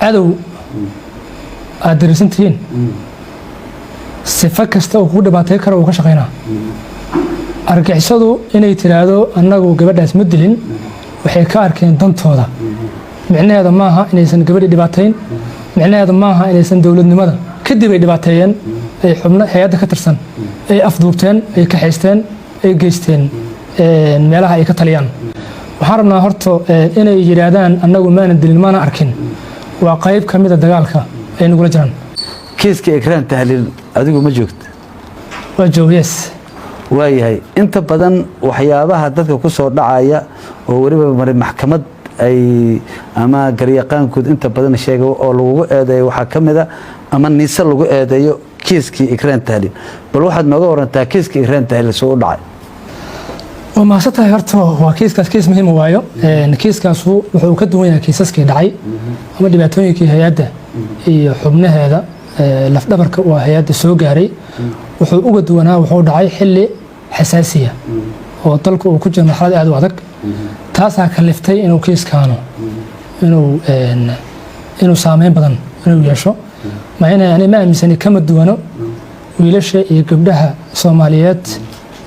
Cadow aad darisan tihiin, sifo kasta uu kugu dhibaatay karo uu ka shaqaynaa. Argixisadu inay tiraahdo annagu gabadhaas ma dilin, waxay ka arkeen dantooda. Micnaheeda maaha inaysan gabadhii dhibaatayn, micnaheeda maaha inaysan dowladnimada. Kadib ay dhibaateeyeen, ay xubno hay-adda ka tirsan ay afduubteen, ay kaxaysteen, ay geysteen meelaha ay ka taliyaan. Waxaan rabnaa horta inay yidhaahdaan annagu maana dilin, maana arkin, waa qayb ka mida dagaalka ay nagula jiraan. Kiiska Ikraan Tahliil adigu ma joogto? Waa joog, yes. Waayahay, inta badan waxyaabaha dadka ku soo dhacaya oo weliba maray maxkamad ay ama garyaqaankood inta badan sheega oo lagugu eedeeyo waxaa ka mid a ama niise lagu eedeeyo kiiskii Ikraan Tahliil. Bal waxaad nooga warantaa kiiskii Ikraan Tahliil soo u dhacay. Waa mahadsan tahay. Horta waa kiiskaas kiis muhiima waayo. Kiiskaasu wuxuu ka duwan yahay kiisaskii dhacay ama dhibaatooyinkii hay-adda iyo xubnaheeda lafdhabarka waa hay-adda soo gaaray. Wuxuu uga duwanaa, wuxuu dhacay xilli xasaasiya oo dalku uu ku jiro marxalad aad u adag. Taasaa kaliftay inuu kiiskaanu inuu saameyn badan inuu yeesho. Ma ina ani ma aaminsani kama duwano wiilasha iyo gabdhaha Soomaaliyeed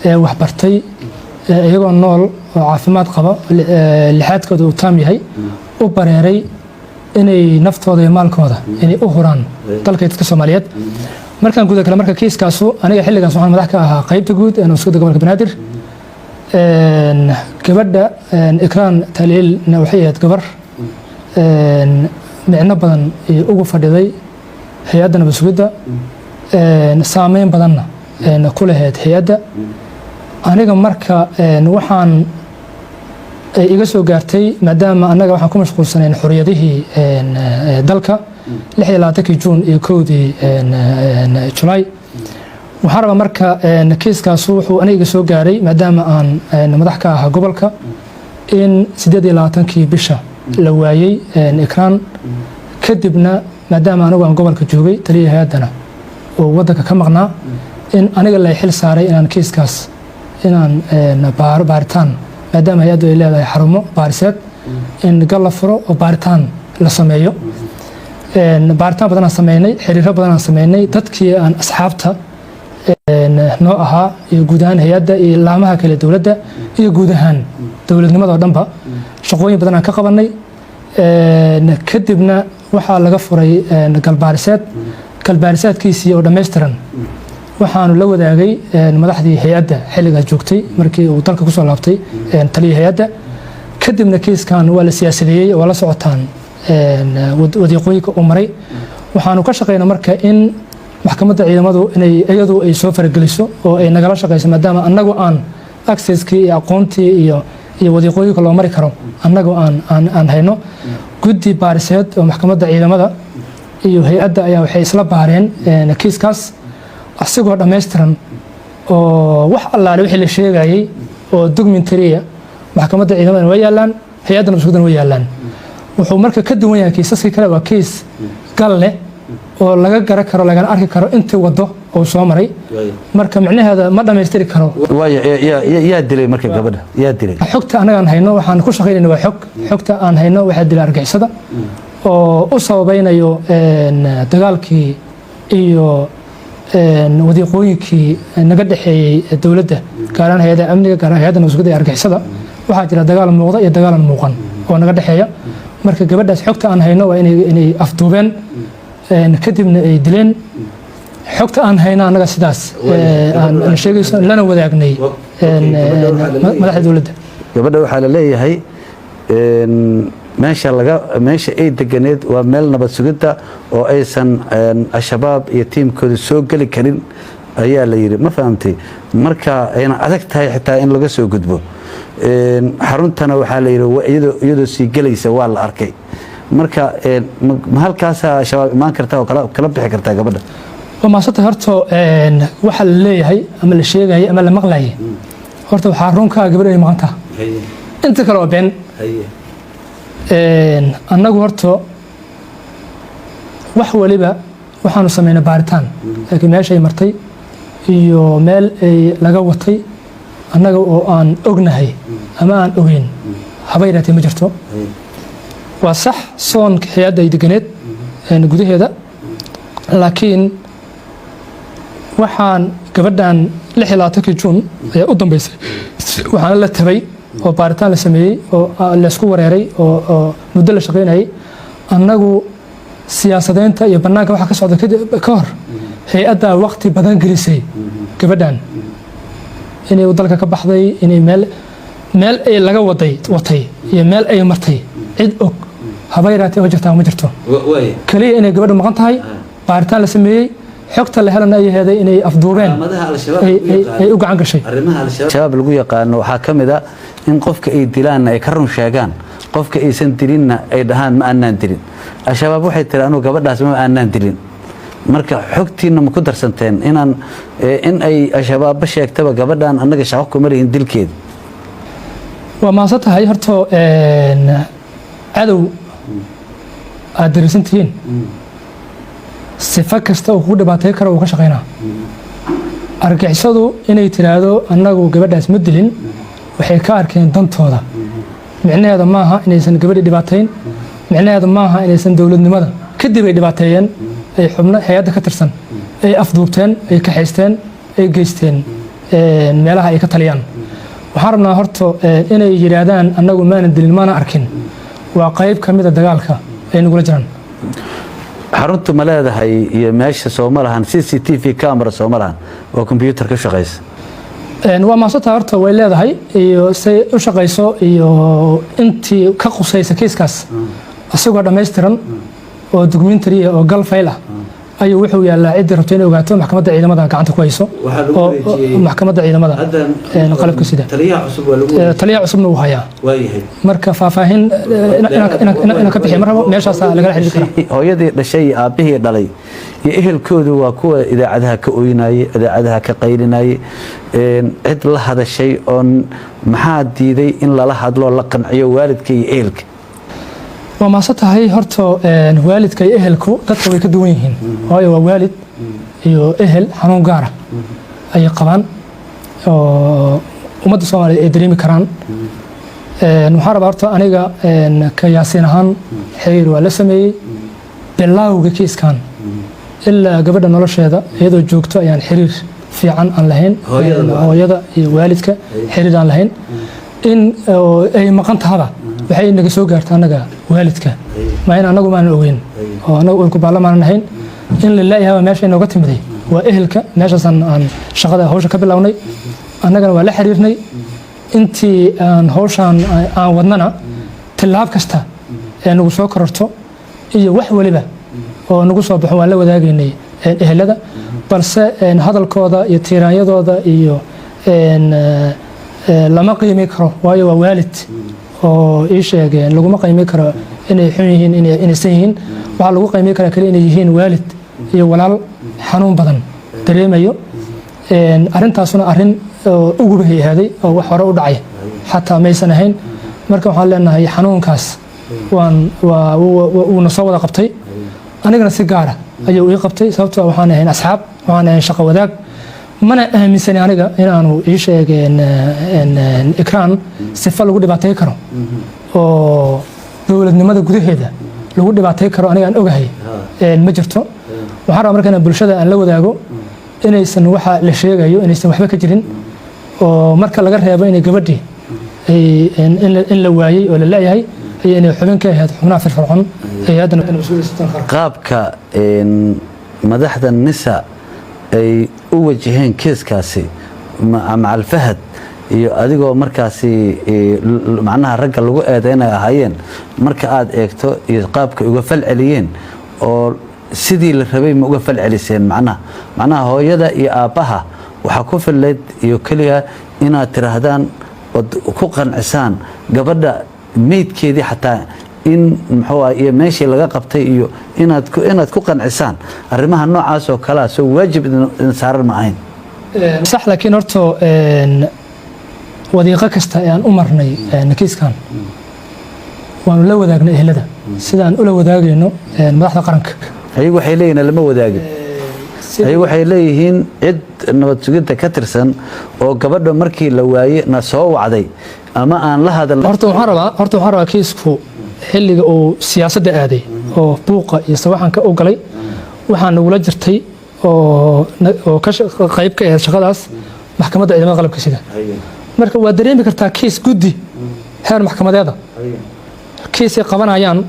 ee waxbartay ee iyagoo nool oo caafimaad qaba, lixaadkooda uu taam yahay, u bareeray inay naftooda iyo maalkooda inay u huraan dalka iyo dadka Soomaaliyeed. Markaan guda kale, marka kiiskaasu aniga xilligaas waxaan madax ka ahaa qaybta guud ee nabadgelyada gobolka Banaadir. Gabadha Ikraan Tahliilna waxay ahayd gabar micno badan iyo ugu fadhiday hay-adda nabad sugidda, saameyn badanna ku lahayd hay-adda. Aniga marka waxaan ay iga soo gaartay, maadaama annaga waxaan ku mashquulsanayn xorriyadihii dalka 26-kii Juun iyo 1-dii Julaay. Waxaan rabaa marka kiiskaas wuxuu aniga iga soo gaaray, maadaama aan madax ka ahaa gobolka, in 28-kii bisha la waayey Ikraan. Kadibna maadaama anigu aan gobolka joogay, taliya hay-addana oo waddanka ka maqnaa, in aniga la xil saaray inaan kiiskaas inaan baaro, baaritaan, maadaama hay-addu ay leedahay xarumo baariseed, in gal la furo oo baaritaan la sameeyo. Baaritaan badanaan sameynay, xiriiro badanaan sameynay, dadkii aan asxaabta noo ahaa iyo guud ahaan hay-adda iyo laamaha kale dowladda iyo guud ahaan dowladnimada oo dhanba shaqooyin badan aan ka qabanay. Kadibna waxaa laga furay galbaariseed. Galbaariseedkiisii oo dhammaystiran waxaanu la wadaagay madaxdii hay-adda xilligaas joogtay markii uu dalka kusoo laabtay taliya hay-adda. Kadibna kiiskan waa la siyaasadeeyey, waa la socotaan wadiiqooyinka uu maray. Waxaanu ka shaqaynaa marka in maxkamadda ciidamadu inay iyadu ay soo farageliso oo ay nagala shaqayso, maadaama annagu aan accesskii iyo aqoontii iyo wadiiqooyinka loo mari karo annagu aan hayno. Guddi baariseed oo maxkamadda ciidamada iyo hay-adda ayaa waxay isla baareen kiiskaas asigoo dhammaystiran oo wax allaale wixii la sheegayey oo documentary ah maxkamadda ciidamadana waa yaallaan, hay-adda nabadgudana waa yaallaan. Wuxuu marka ka duwan yahay kiisaskii kale, waa kiis gal leh oo laga garan karo, lagana arki karo intii waddo uu soo maray. Marka micnaheeda ma dhammaystiri karo. Yaa dilay marka gabadha? Yaa dilay? Xogta annagaan hayno, waxaan ku shaqaynayna waa xog. Xogta aan hayno, waxaa dilay argixisada oo u sababaynayo dagaalkii iyo wadiiqooyinkii naga dhexeeyey dowladda, gaar ahaan hay-adda amniga, gaar ahaan hay-adda nabadgudda ee argixisada. Waxaa jira dagaal muuqda iyo dagaalan muuqan oo naga dhexeeya. Marka gabadhaas xogta aan hayno waa inay afduubeen, kadibna ay dileen. Xogta aan hayno annaga sidaas aan sheegayso, lana wadaagnay madaxda dowladda. Gabadha waxaa la leeyahay meesha laga meesha ay deganeed waa meel nabad sugidda oo aysan Al-Shabaab iyo tiimkooda soo geli karin ayaa la yidhi. Ma fahamtay? Marka ayna adag tahay xitaa in laga soo gudbo xaruntana, waxaa la yidhi iyadoo sii gelaysa waa la arkay. Marka ma halkaasaa Shabaab imaan kartaa oo kala bixi kartaa gabadha? Waa maasanta. Horta waxa la leeyahay ama la sheegayay ama la maqlayay, horta waxaa runkaa gabadha ay maqan taha, inta kale waa been. Annagu horta wax waliba waxaanu sameynay baaritaan, laakiin meeshay martay iyo meel ay laga watay annaga oo aan ognahay ama aan ogeyn haba yaraatee ma jirto. Waa sax, soonka hay-adda ay deganeed. gudaheeda. Laakiin waxaan gabadhan 26-kii Juun ayaa u dambeysay, waxaana la tabay oo baaritaan la sameeyey oo laysku wareeray oo muddo la shaqaynayay. Annagu siyaasadeynta iyo bannaanka waxa ka socda ka hor, hay-addaa waqti badan gelisay gabadhan inay dalka ka baxday, inay meel ay laga waday watay iyo meel ay martay cid og haba yaraatee oo jirtaa ma jirto. Keliya inay gabadhu maqan tahay, baaritaan la sameeyey, xogta la helana ay heeday inay afduubeen, ay u gacan gashay. Shabaab lagu yaqaano waxaa ka mid a in qofka ay dilaanna ay ka run sheegaan, qofka aysan dilinna ay dhahaan ma aanaan dilin. Al-Shabaab waxay tiri, anugu gabadhaas ma aanaan dilin. Marka xogtiinna ma ku darsanteen inaan in ay Al-Shabaabba sheegtaba gabadhan annaga shaqo kuma lihin dilkeeda? Waa mahadsan tahay. Horto cadow aad darisan tihiin, sifo kasta uu kugu dhibaatay karo uu ka shaqaynaa. Argixisadu inay tiraahdo annagu gabadhaas ma dilin, waxay ka arkeen dantooda. Micnaheeda maaha inaysan gabadhi dhibaatayn, micnaheedu maaha inaysan dowladnimada kadib ay dhibaateeyeen, ay xubno hay-adda ka tirsan ay afduubteen, ay kaxaysteen, ay geysteen meelaha ay ka taliyaan. Waxaan rabnaa horta inay yidhaahdaan annagu maanan dilin, maana arkin, waa qayb ka mida dagaalka ay nagula jiraan. Xaruntu ma leedahay iyo meesha sooma lahan CCTV camera? Sooma lahan oo computer ka shaqaysa? Waa mahadsantaha. Horta way leedahay, iyo say u shaqayso iyo intii ka qusaysa kiiskaas isagoo dhammaystiran oo documentary oo gal fayl ah ayuu wuxuu yaallaa. Ciddii rabto inay ogaato, maxkamadda ciidamada gacanta ku hayso oo maxkamadda ciidamada qalabka sida taliyaha cusubna uu hayaa. Marka faahfaahin inaan ka bixiyo ma rabo, meeshaasaa lagala xiriiri karaa. Hooyadii dhashay iyo aabbihii dhalay iyo ehelkoodu waa kuwa idaacadaha ka ooynayay, idaacadaha ka qaylinayay. Cid la hadashay oon maxaa diiday in lala hadlo, la qanciyo waalidka iyo ehelka? Waa mahadsan tahay. Horta waalidka iyo ehelku dadka way ka duwan yihiin, waayo waa waalid iyo ehel xanuun gaara ayay qabaan oo ummadda Soomaaliya ay dareemi karaan. Waxaan rabaa horta aniga ka Yaasiin ahaan xiriir waa la sameeyey bilaawga kiiskan ilaa gabadha nolosheeda iyadoo joogto ayaan xiriir fiican aan lahayn, hooyada iyo waalidka xiriir aan lahayn. In ay maqan tahaba waxay naga soo gaarta annaga waalidka, maa in annagu maanan ogeyn oo annagu urku baalla maanan ahayn. In la laayahay meesha inooga timiday waa ehelka. Meeshaasaan aan shaqada hawsha ka bilownay, annagana waa la xiriirnay. Intii aan hawshaan aan wadnana, tillaab kasta ee nagu soo kororto iyo wax waliba oo nagu soo baxo waan la wadaagaynay ehelada. Balse hadalkooda iyo tiiraanyadooda iyo lama qiimi karo, waayo waa waalid oo ii sheegeen. Laguma qiimi karo inay xun yihiin, inaysan yihiin. Waxaa lagu qiimi karaa kaliya inay yihiin waalid iyo walaal xanuun badan dareemayo. Arrintaasuna arrin ugubahay ahaaday oo wax hore u dhacay xataa maysan ahayn. Marka waxaan leenahay xanuunkaas waan waa wuuna soo wada qabtay, anigana si gaara ayuu ii qabtay, sababtoo waxaan ahayn asxaab, waxaan ahayn shaqo wadaag. Mana aaminsani aniga inaanu ii sheegeen Ikraan sifa lagu dhibaatay karo oo dowladnimada gudaheeda lagu dhibaatay karo. Aniga aan ogahay ma jirto. Waxaan rabaa marka inaan bulshada aan la wadaago inaysan waxa la sheegayo inaysan waxba ka jirin, oo marka laga reebo inay gabadhii in la waayey oo la leeyahay iyo inay xubin ka ahayd xubnaha firfircoon hay-adda. Qaabka madaxda NISA ay u wajaheen kiiskaasi macal Fahad iyo adigoo markaasi macnaha ragga lagu eedeynay ahaayeen, marka aad eegto iyo qaabka uga fal celiyeen oo sidii la rabay ma uga fal celiseen? Macnaha hooyada iyo aabbaha waxaa ku fillayd iyo keliya inaad tiraahdaan ood ku qancisaan gabadha meydkeedii xataa in muxuu ah iyo meeshii laga qabtay iyo inaad ku qancisaan. Arrimaha noocaas oo kalea soo waajib idin saaran ma ahayn? Sax, laakiin horta wadiiqo kasta ee aan u marnay kiiskan waanu la wadaagnay ehelada sidaan ula wadaagayno madaxda qaranka. Ayagu waxay leeyihiin lama wadaagin. Ayagu waxay leeyihiin cid nabad sugidda ka tirsan oo gabadha markii la waaye na soo wacday ama aan la hadal. Horta waxaan rabaa kiisku xilliga uu siyaasadda aaday Oo buuqa iyo sawaxanka u galay waxaa nagula jirtay oo ka qayb ka ahayd shaqadaas Maxkamadda Ciidamada Qalabka Sida. Marka waa dareemi kartaa, kiis guddi heer maxkamadeeda kiisay qabanayaan,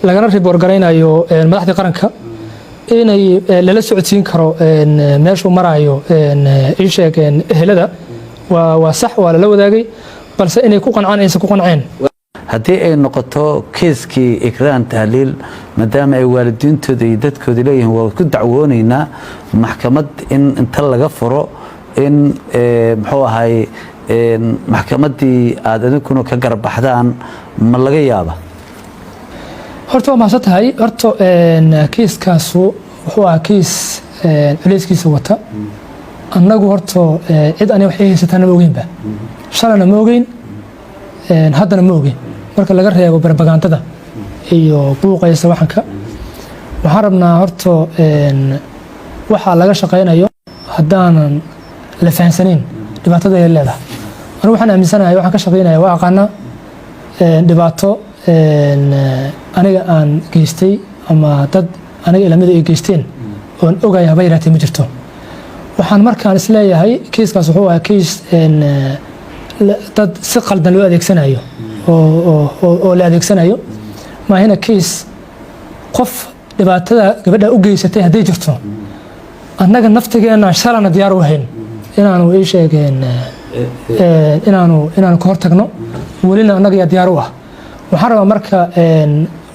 lagana report garaynayo madaxdii qaranka, inay lala socodsiin karo meeshuu maraayo. Ii sheeg, ehelada waa sax, waa lala wadaagay, balse inay ku qancaan, aysan ku qanceen. Haddii ay noqoto kiiskii Ikraan Tahliil, maadaama ay waalidiintooda iyo dadkooda leeyihiin waa ku dacwoonaynaa, maxkamad in inta laga furo in muxuu ahay maxkamaddii aada idinkuna ka garbaxdaan, ma laga yaaba? Horta waa mahadsan tahay. Horta kiiskaasu wuxuu ahaa kiis culeyskiisa wata. Annagu horta cid ani waxay haysataana ma ogeynba, shalana ma ogeyn, haddana ma ogeyn, marka laga reebo barbagandada iyo buuqa iyo sawaxanka. Waxaan rabnaa horta waxaa laga shaqaynayo haddaanan la fahansanayn dhibaatada ay leedahay. Anigu waxaan aaminsanahay waxaan ka shaqaynaya waa aqaanaa. Dhibaato aniga aan geystay ama dad aniga ilamida ay geysteen oon ogaya haba yaraatee ma jirto. Waxaan markaan isleeyahay kiiskaas wuxuu ahaa kiis dad si qaldan loo adeegsanayo oo la adeegsanayo maahina. Kiis qof dhibaatada gabadha u geysatay hadday jirto, annaga naftigeena shalana diyaar u ahayn inaanu ii sheegeen inaanu ka hortagno, welina annaga yaa diyaar u ah. Waxaan rabaa marka,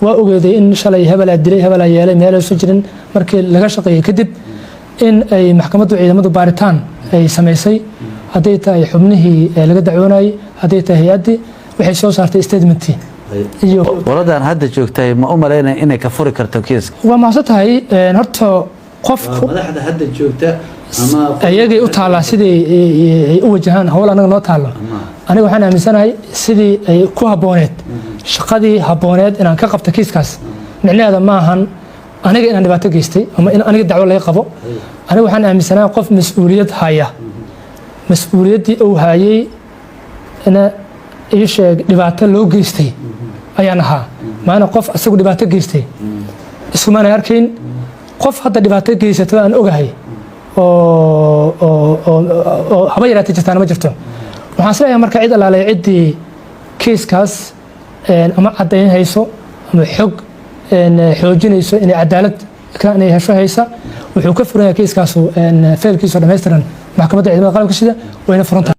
waa ogeeday in shalay hebelaa dilay, hebelaa yeelay, meelaysu jirin. Markii laga shaqeeyey kadib in ay maxkamaddu ciidamadu baaritaan ay samaysay, hadday tahay xubnihii laga dacwoonayay, hadday tahay hay-addii, waxay soo saartay statementii iyo Qoladan hadda joogtay ma u malaynaya inay ka furi karto kiiska? Waa mahadsan tahay. Horta qofku Madaxda hadda joogta ama ayagay u taallaa sidii ay u wajahaan hawl. Annaga noo taallo, aniga waxaan aaminsanahay sidii ay ku habbooneed, shaqadii habbooneed inaan ka qabto kiiskaas. Micnaheeda ma ahan aniga inaan dhibaato geystay ama in aniga dacwo laga qabo. Aniga waxaan aaminsanahay qof mas-uuliyad haya, mas-uuliyaddii uu hayay ina ii sheeg dhibaato loo geystay ayaan ahaa. Maana qof isagu dhibaato geystay iskumaana arkayn. Qof hadda dhibaato geysato aan ogahay oo haba yaraatee jirtaana ma jirto. Waxaan isleeyahay marka cid allaalay ciddii kiiskaas ama caddayn hayso ama xog xoojinayso inay cadaalad inay hesho haysa, wuxuu ka furan yahay kiiskaasu feelkiisu dhammaystiran Maxkamadda Ciidamada Qalabka Sida, wayna furan tahay.